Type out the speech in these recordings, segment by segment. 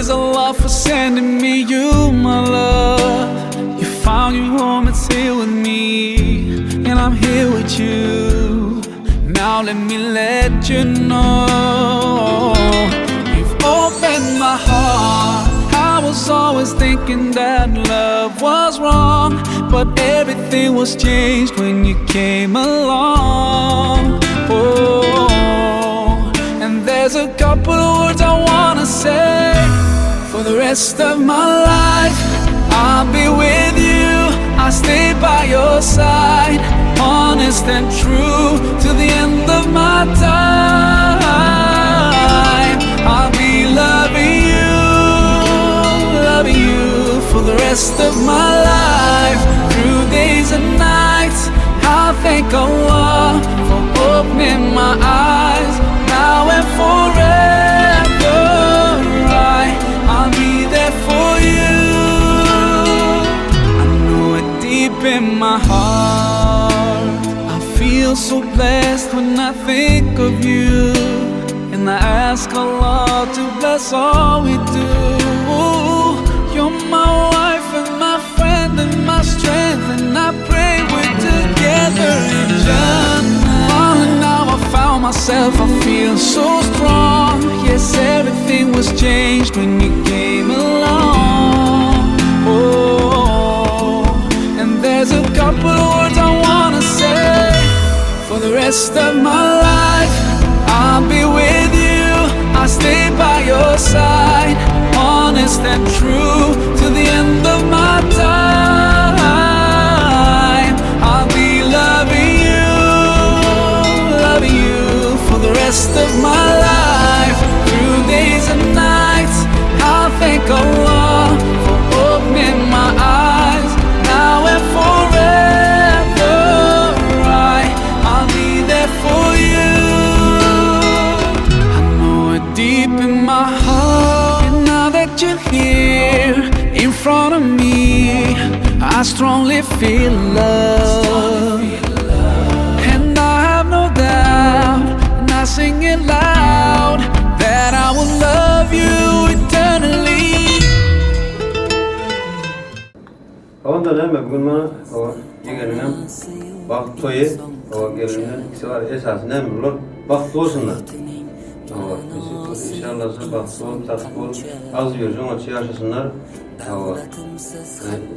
Praise Allah for sending me you, my love. You found your home, it's here with me, and I'm here with you. Now let me let you know you've opened my heart. I was always thinking that love was wrong, but everything was changed when you came along. Oh, and there's a couple of words I wanna say. For the rest of my life, I'll be with you. I'll stay by your side, honest and true to the end of my time. I'll be loving you, loving you for the rest of my life, through days and nights. I'll thank Allah for opening my eyes now and forever. I'll be there for you. I know it deep in my heart. I feel so blessed when I think of you. And I ask Allah to bless all we do. You're my wife and my friend and my strength. And I pray we're together in Jannah. Finally now I found myself, I feel so strong. Yes, everything was changed when you came along. Oh, and there's a couple of words I wanna say. For the rest of my life, I'll be with you. I'll stay by your side, honest and true to the end of my time. I'll be loving you, loving you for the rest of my life, through days and nights. I'll thank Allah for opening my eyes now and forever. I'll be there for you. I know it deep in my heart. And now that you're here in front of me, I strongly feel love. And I have no doubt, and I sing it loud, that I will love you eternally. Onda näme bu gün mana o ýegeninem bagt toýy o gelinler ikisi bar esasy näme bular bagtly bolsunlar. Hawa nesip bolsa inşallah bagtly bolup tatly bolup agzybirje oňatja ýaşasynlar. Hawa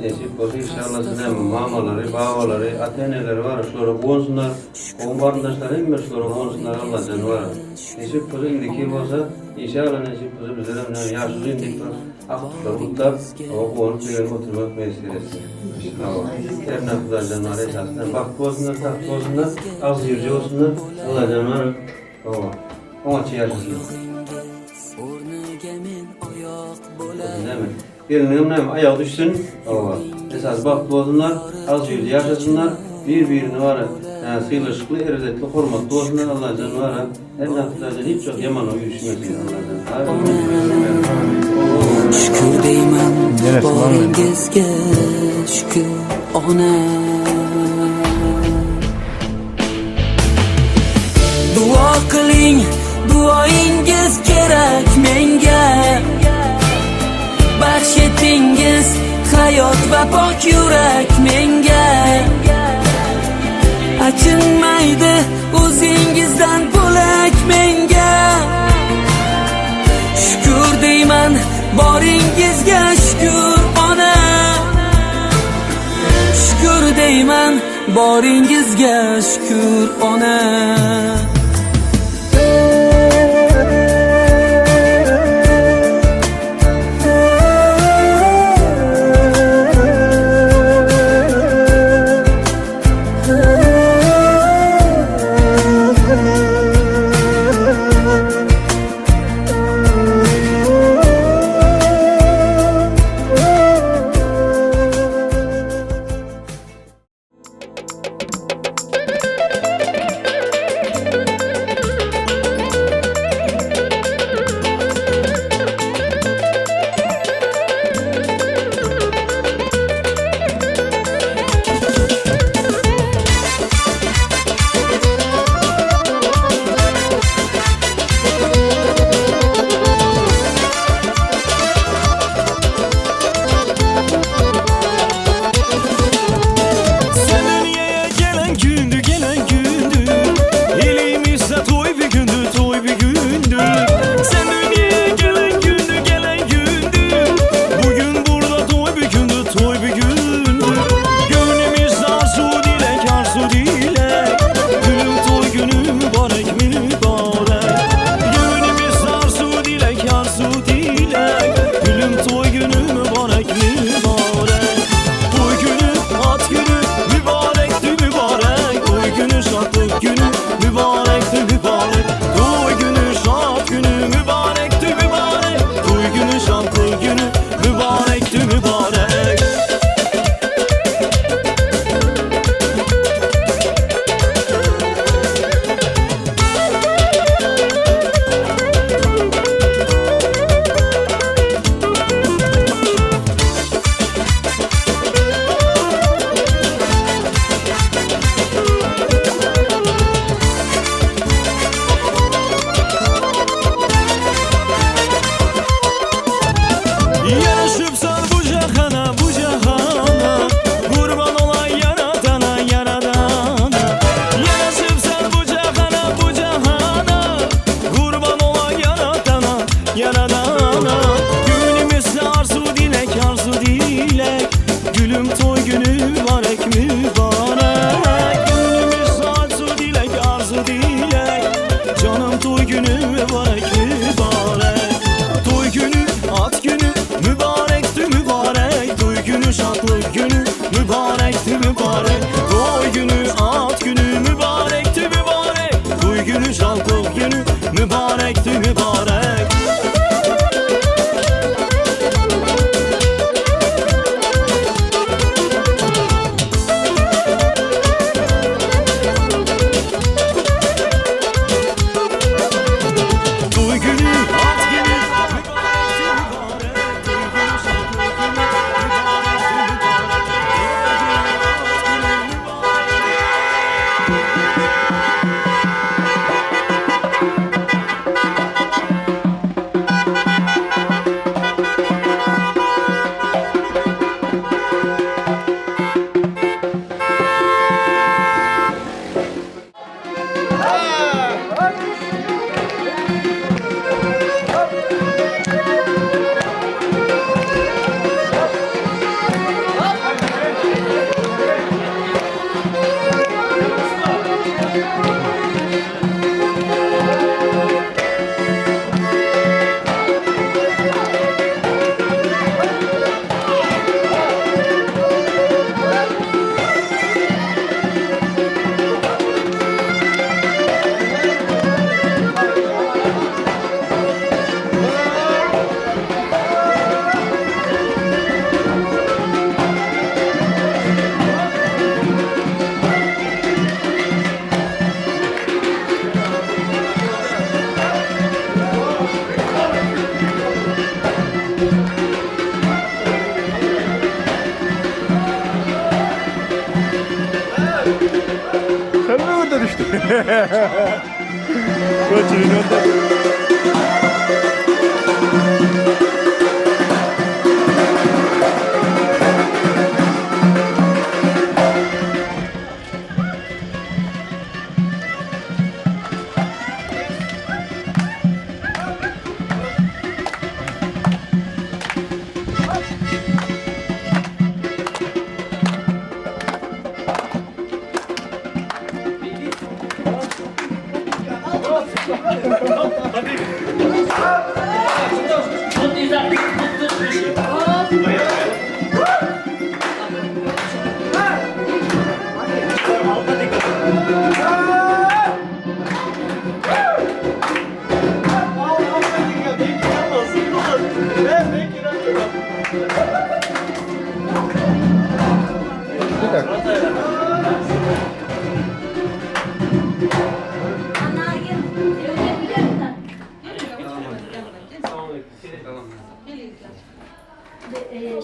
nesip bolsa inşallah näme mamalary babalary ata eneleri bar şulara guwansynlar kowum garyndaşlary hemme şulara guwansynlar Allajan bar nesip bolsa indiki ýyl bolsa inşallah nesip bolsa bizlerem näme ýaşuly indik bir Agtyklary gutlap, hawa guwanyp begenip oturmak miýesser etsin. Hawa, hernä Hudaýjan bar esasynda bagtly bolsunlar, tagtly bolsunlar, agzybirje bolsunlar, Allajan bar, hawa, oňatja ýaşasynlar. Näme, geliniňem näme, aýagy düşsün, hawa, esasy bagtly bolsunlar, agzybirje ýaşasynlar, bir-birini bar, sylaşykly, erzetli, hormatly bolsunlar, Allajan bar. Hemme Hudaýdan hiç wagt ýamanlyga üýşmesin Allajan. Şükür deyman boringizga şükür ona. Duo qiling, duoingiz kerak menga. Baxsh etdingiz hayot va pok yurak menga. Achinmaydi o'zingizdan bo'lak menga. Shukur deyman boringizga shukur ona. Shukur deyman boringizga shukur ona.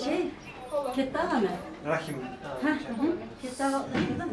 Şey, Kettala mı? Rahim. Ha, Kettala değil mi?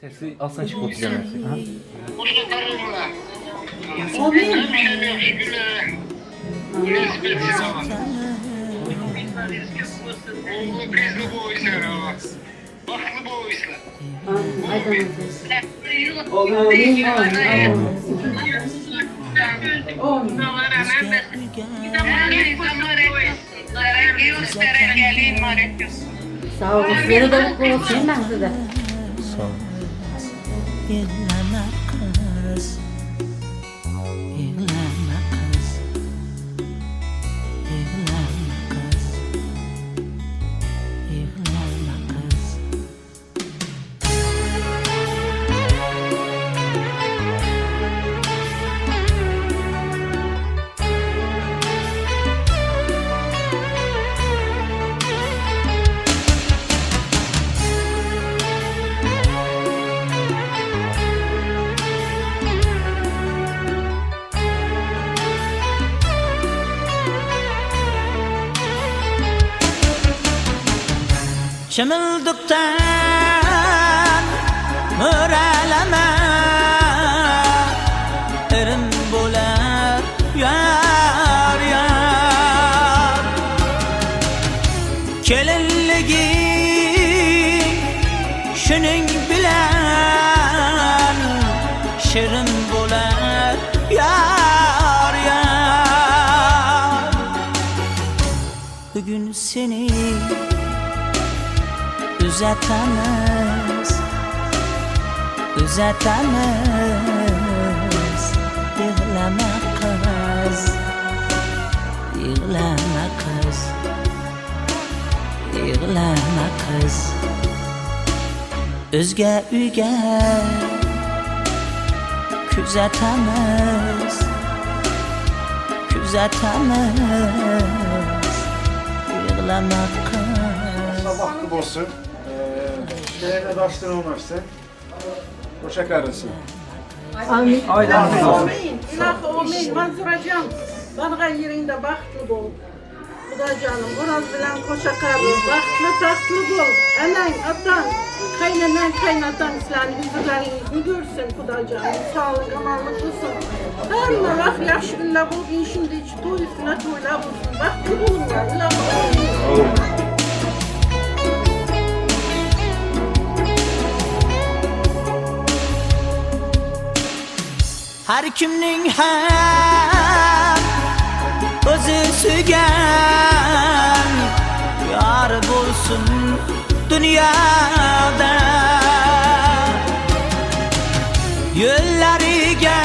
Sesi alsana çık oturacağım Sağ olun. Sizlere de mutlu olsun ben size. Yig'lama qiz, yig'lama qiz, yig'lama qiz, yig'lama qiz. Chimildiqdan mo'ralama irim bo'lar yor yor Kelinliging shuning bilan shirin bo'lar yor yor Bugun seni uzatamiz. Kuzatamiz Yig'lama qiz Yig'lama qiz Yig'lama qiz O'zga uyga Kuzatamiz Kuzatamiz Yig'lama qiz Sabahlı bolsun. Şehirde daştan olmazsa. Hoşça karısı. Amin. İlahi amin. Mansuracan, bargan yerinde bahtlı bol. Xudacanım, Oraz bilen koşa karı, bahtlı tahtlı bol. Enen, atan, kaynanan, kaynatan sizlerin huzurlarınızı görsün Xudacanım. Sağlık, amanlıklısın. Her Allah yaxşı günler bol, inşinde hiç toy üstüne toylar olsun. Bahtlı bolunlar. İlahi amin. Har kimning ham o'zi suygan yor bo'lsin dunyoda yo'llariga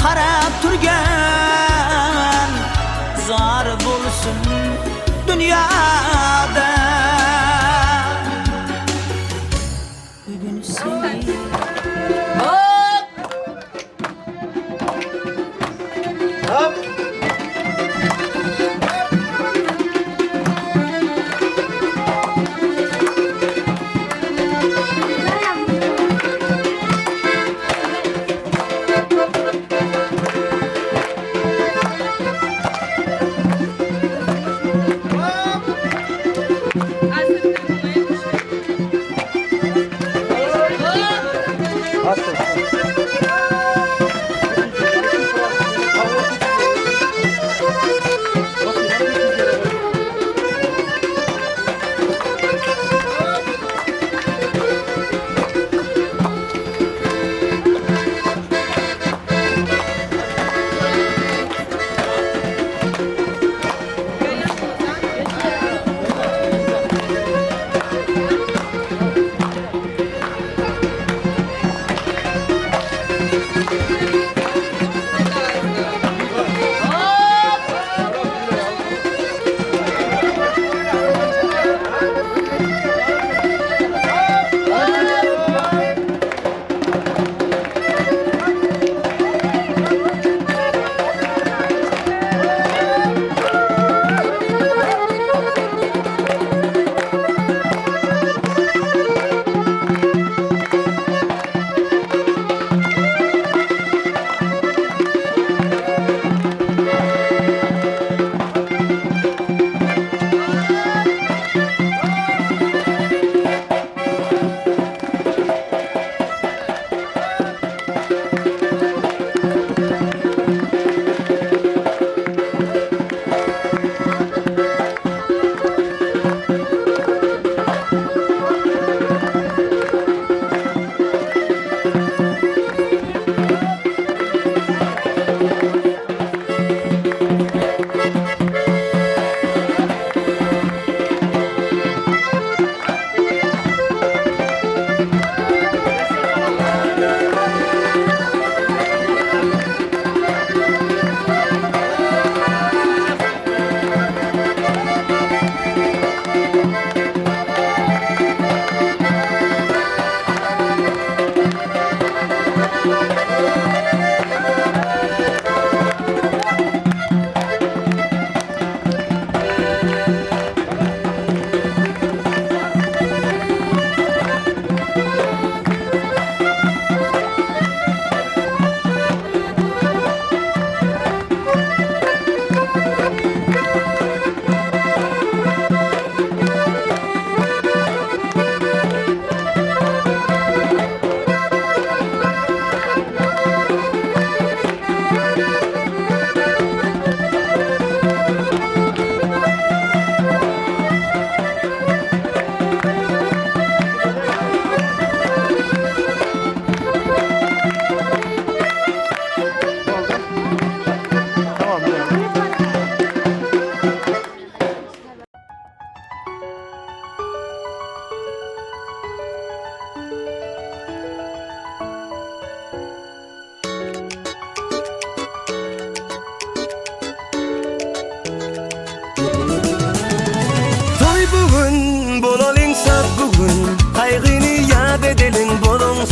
qarab turgan zor bo'lsin dunyoda bugun sen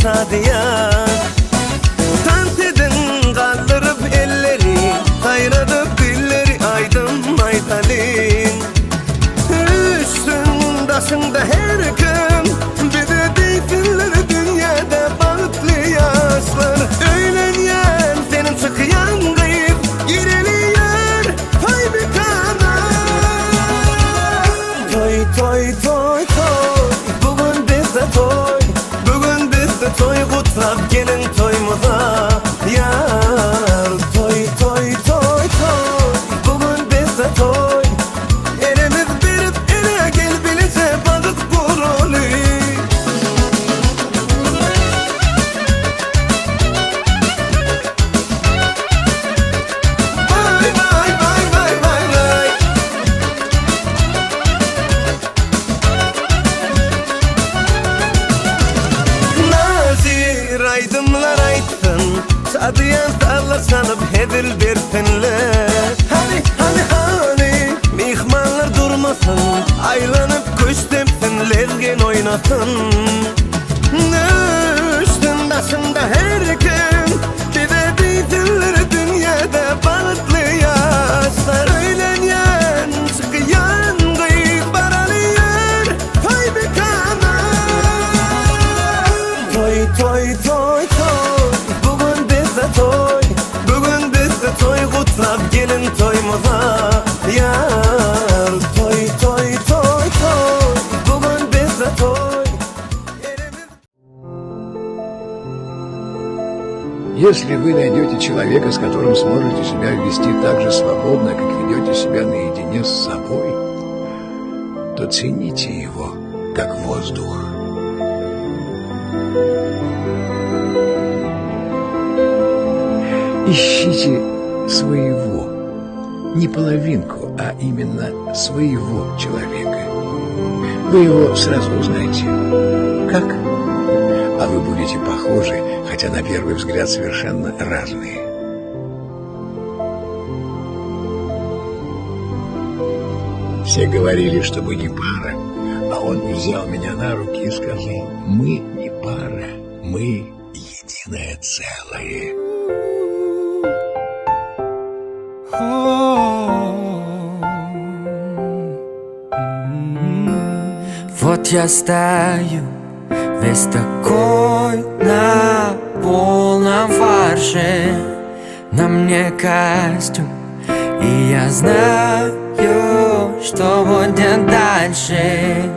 şadyýan. Tans ediň galdyryp elleri, Saýradyp dilleri aýdym aýdalyň. Üýşsün daşyňda her kim, Bize diýsinler dünýäde bagtly ýaşlar. Öýlenýän seniň çykýan gyz, Gireli ýör toý mekana. Toý toý toý toý, bu gün bizde toý, Bu gün bizde toý gutlap geliň toýumyza ýar. Toý toý toý toý, bu gün bizde toý, Elimiz berip ele gel bileje bagyt guraly. Waý waý waý waý waý waý. Nazir aýdymlar aýtsyn, Şadyýan sazlar çalyp hezil bersinler. Hany, hany, hany, myhmanlar durmasyn, Aýlanyp küşt depsin, lezgin oýnasyn. Düşsün daşyňda her kim, Bize diýsinler dünýäde bagtly ýaşlar. Öýlenýän, çykýan gyz baraly ýör toý mekana. Toý, toý, toý, toý, bu gün bizde toý, Bu gün bizde toý gutlap geliň toýumyza ýar. Toý, toý, toý, toý, bu gün bizde toý, Elimiz. Если вы найдете человека, с которым сможете себя вести так же свободно, как ведете себя наедине с собой, то цените его, как воздух. Ищите своего, не половинку, а именно своего человека. Вы его сразу узнаете. Как? А вы будете похожи, хотя на первый взгляд совершенно разные. Все говорили, что мы не пара, а он взял меня на руки и сказал, мы не пара, мы единое целое. Вот я стою весь такой на полном фарше. На мне костюм, и я знаю, что будет дальше.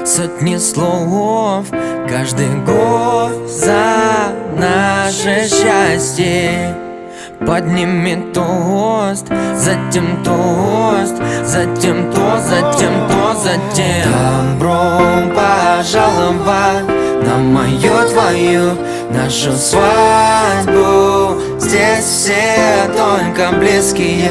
Сотни слов каждый год за наше счастье. Подними тост, затем тост, затем то, затем то, затем. Добро пожаловать на мою, твою, нашу свадьбу. Здесь все только близкие,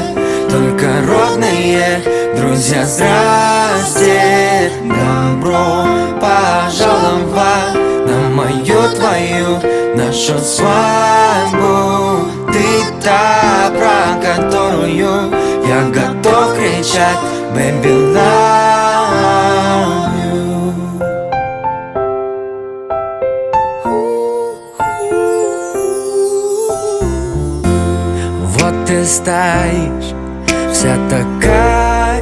только родные, друзья, здрасте. Добро пожаловать на мою, твою, нашу свадьбу. Ты та, про которую я готов кричать Baby, love you. Вот ты стоишь, вся такая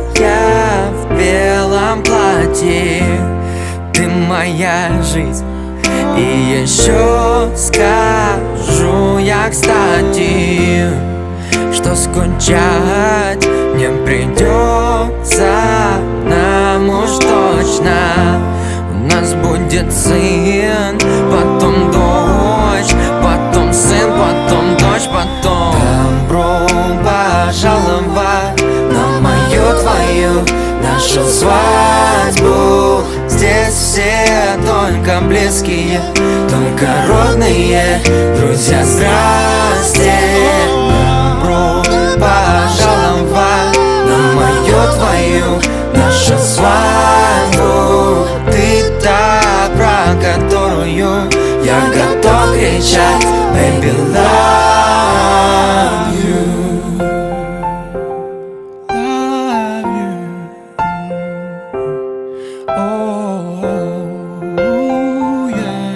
в белом платье. Ты моя жизнь. И еще скажу я, кстати, что скучать не придется нам уж точно. У нас будет сын, потом дочь, потом сын, потом дочь, потом. Добро пожаловать на мою, твою, нашу свадьбу. Здесь все только близкие, только родные, друзья, здрасте. Добро пожаловать на мою, твою, нашу свадьбу. Ты та, про которую я готов кричать Baby, love you. Love you. Oh, yeah.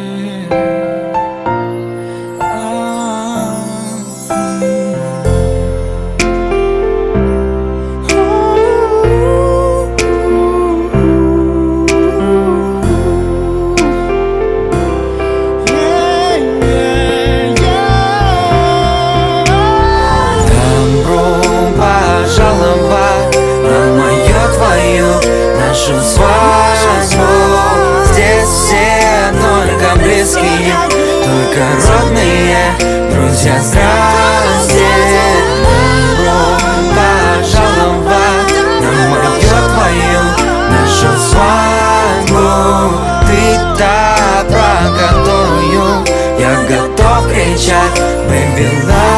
близкие, только родные Друзья, здрасте Добро пожаловать на мою, твою, нашу свадьбу Ты та, про которую я готов кричать Baby, love.